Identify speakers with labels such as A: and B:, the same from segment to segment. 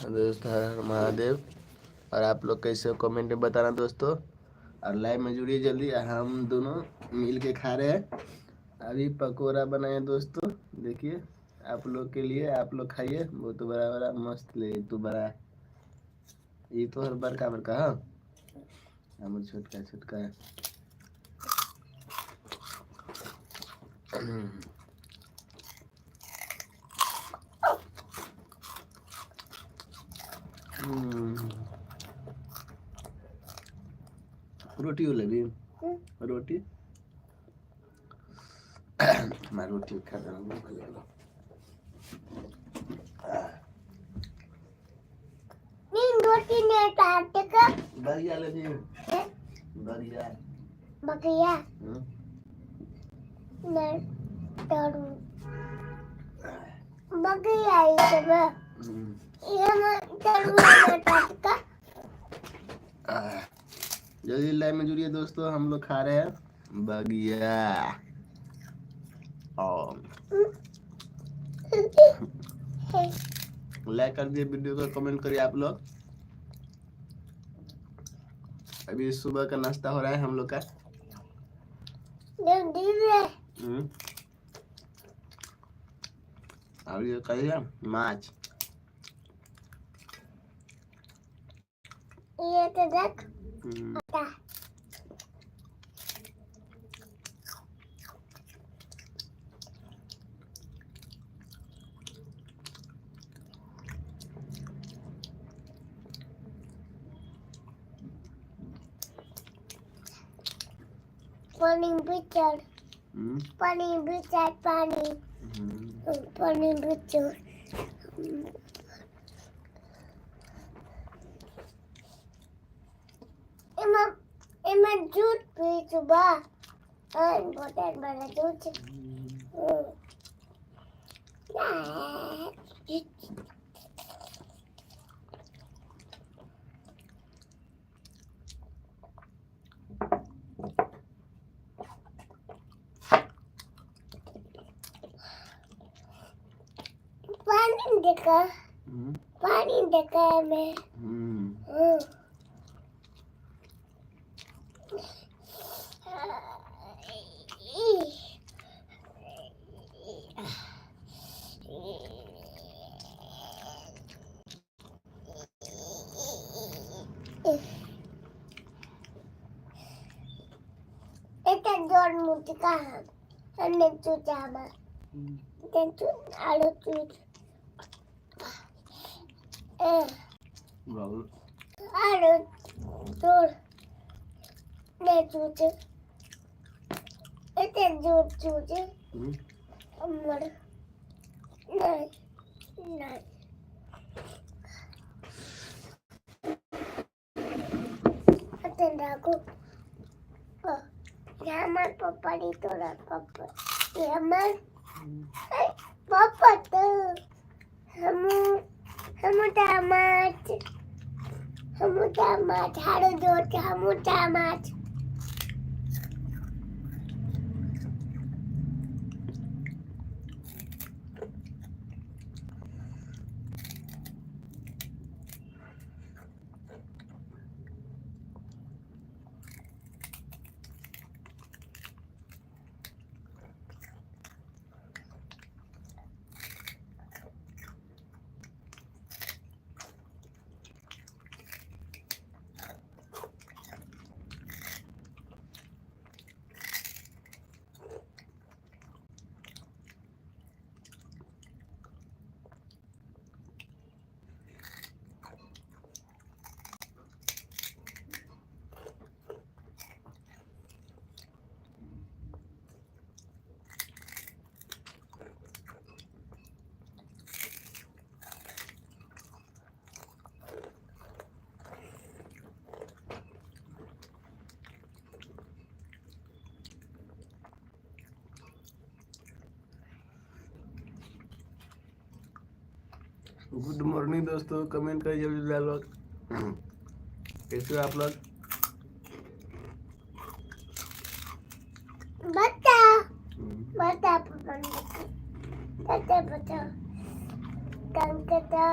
A: दोस्तों, हर हर महादेव। और आप लोग कैसे हो, कमेंट में बताना दोस्तों। और लाइव में जुड़िए जल्दी। हम दोनों मिल के खा रहे हैं। अभी पकोड़ा बनाए दोस्तों, देखिए आप लोग के लिए, आप लोग खाइए। बहुत बड़ा बड़ा मस्त ले तू बड़ा, ये तो हर बड़का बड़का। हाँ, हम छोटका छोटका है। रोटी हो लगी रोटी, मैं रोटी खा रहा हूँ।
B: रोटी ने काट का।
A: बढ़िया लगी बढ़िया।
B: बगिया नहीं तरू बगिया ये सब ये हम तरू ने काट का।
A: जल्दी लाइव में जुड़िए दोस्तों, हम लोग खा रहे हैं बगिया। और लाइक कर दिए वीडियो को, कमेंट करिए आप लोग। अभी सुबह का नाश्ता हो रहा है हम लोग का। और ये कही है माछ।
B: ये तो देख। पानी बिचर, पानी बिचर, पानी पानी बिचर। एमा एमा दूध पी सुबह बहुत बड़ा दूध। पानी देखा, पानी देखा है मैं। এটা জল মুটিকা हमने चूचा आलू चूच आलू चूर ने चूच এটা জোর চুচ আমার নাই নাই। রাখো আমার পপারি, তোরা পাপা, আমার পাপা তো হামু হামুটা মাছ, হামুটা মাছ, হাড়ু জোট হামুটা মাছ।
A: गुड मॉर्निंग दोस्तों, कमेंट करिए जल्दी लोग, कैसे हो आप लोग?
B: बता बता बता बता कंकता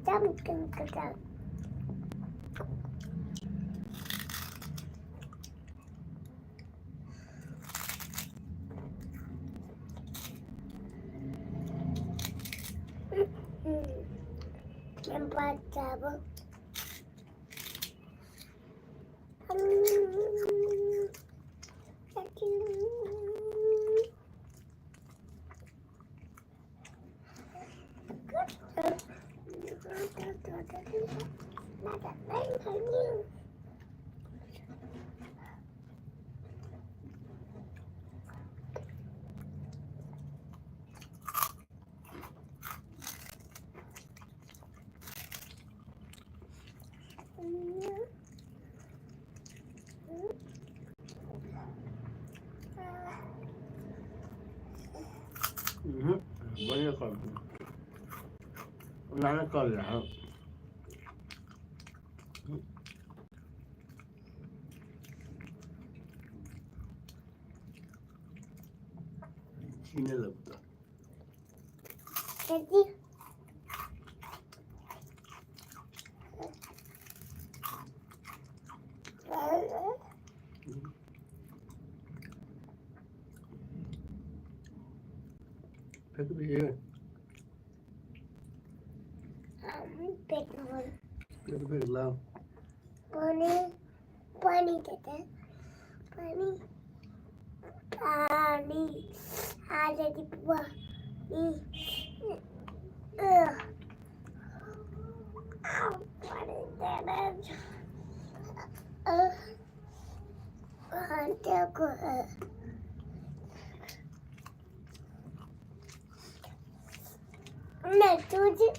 B: चम।
A: बढ़िया कर नाना कर रहा। छीने लगता। फेंक दिए। पेट फेंक ला।
B: पानी पानी देते, पानी पानी आ जाती पानी पानी देना। देखो, मैं तुझे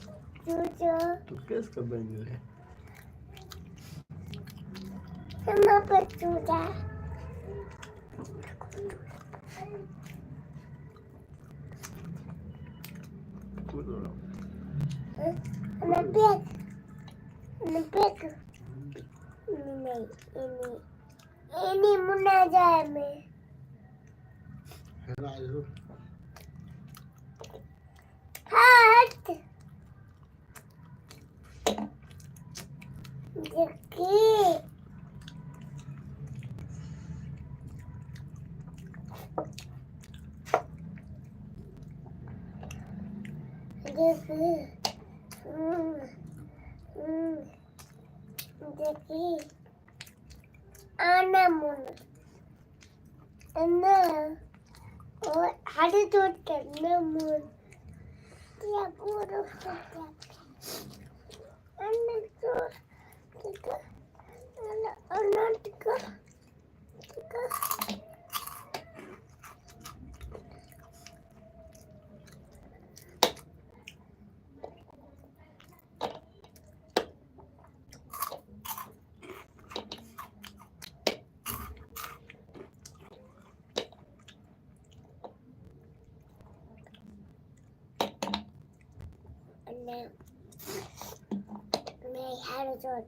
B: तुझे
A: तो किसका बन गया?
B: मैं तुझे मैं बेक मैं बेक नहीं इनी इनी मुन्ना जाए मैं। हट देखिए। देखिए, देखिए आना मुन्ना ना और हर चोट करना मुन क्या पूरा अन्ना तो अन्ना टिका टिका। मैं हर चोट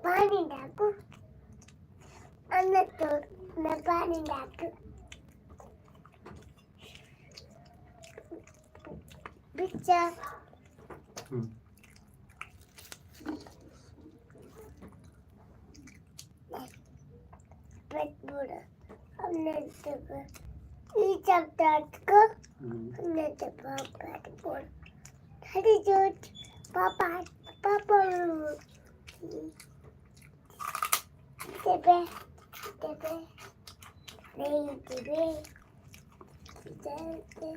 B: पानी डाकू अन्ना तो मैं पानी डाकू बिच्चा। पेट बुरा हमने तो ये चैप्टर को हमने तो पापा बोल हरी जोत पापा पापा देबे देबे नहीं देबे देबे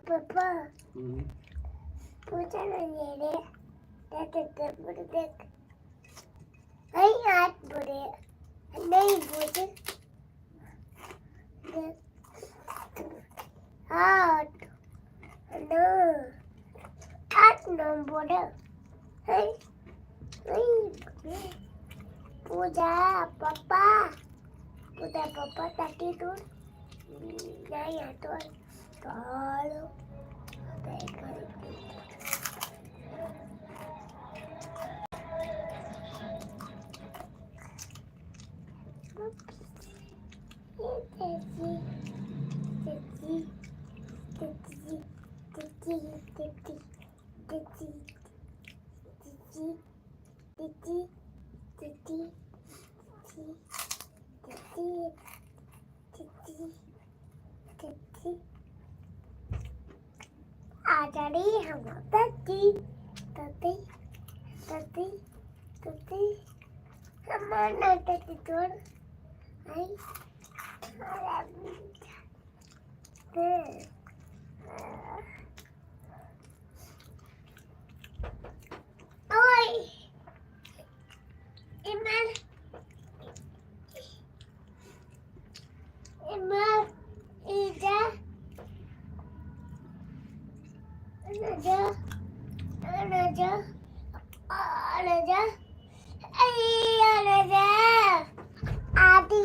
B: पापा।
A: हम्म।
B: पूजा नहीं रे, दादा बोले देख, नहीं हाथ बोले, नहीं बोले 8 9 8 9 बोले नहीं नहीं। पूजा पापा, पूजा पापा 32 नहीं तो 12। आ रही हम तती तती तती तती हमारा तती तोड़ आई। ओए इमर इमर इजा राजा राजा राजा राजा आदि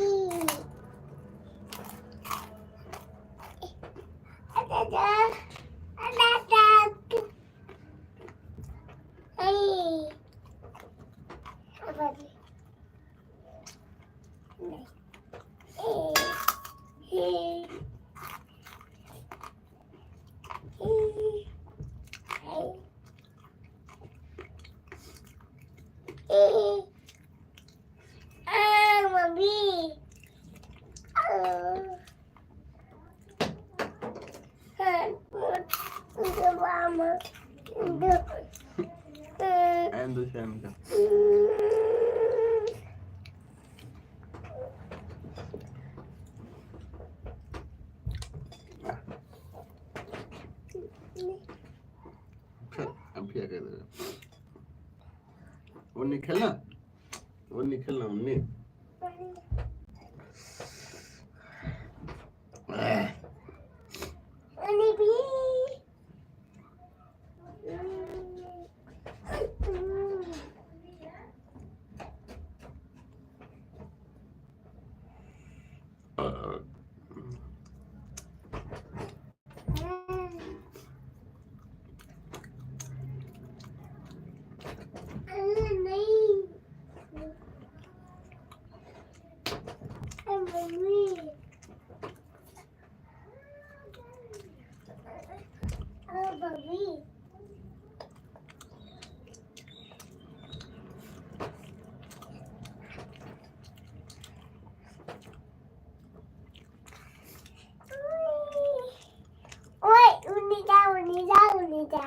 B: राजा राजा मम्मी।
A: एंड दूसरे का। फिर अब क्या कर रहे वो नहीं खेलना, वो नहीं खेलना उन्नी।
B: ओए उन्नी जा उन्नी जा उन्नी जा।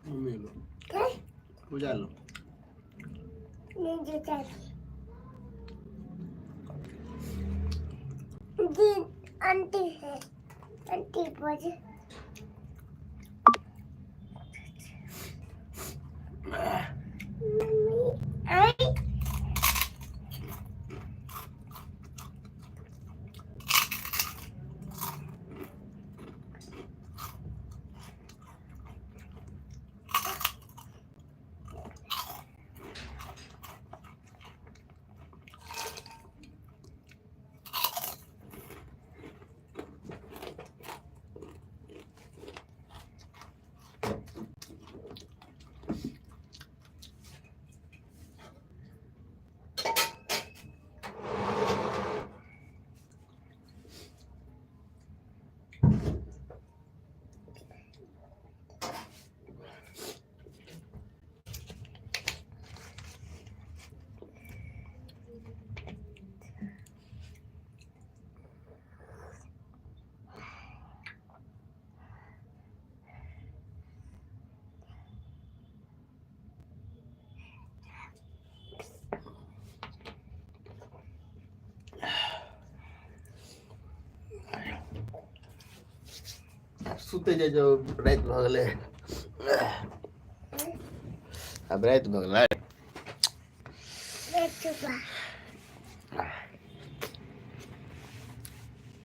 A: मम्मी लो, पूजा लो।
B: नहीं जी, आंटी है, आंटी बोझ। मम्मी आई।
A: सुते जाइ जाउ, राति भऽ गेलै। आब राति भऽ गेलै।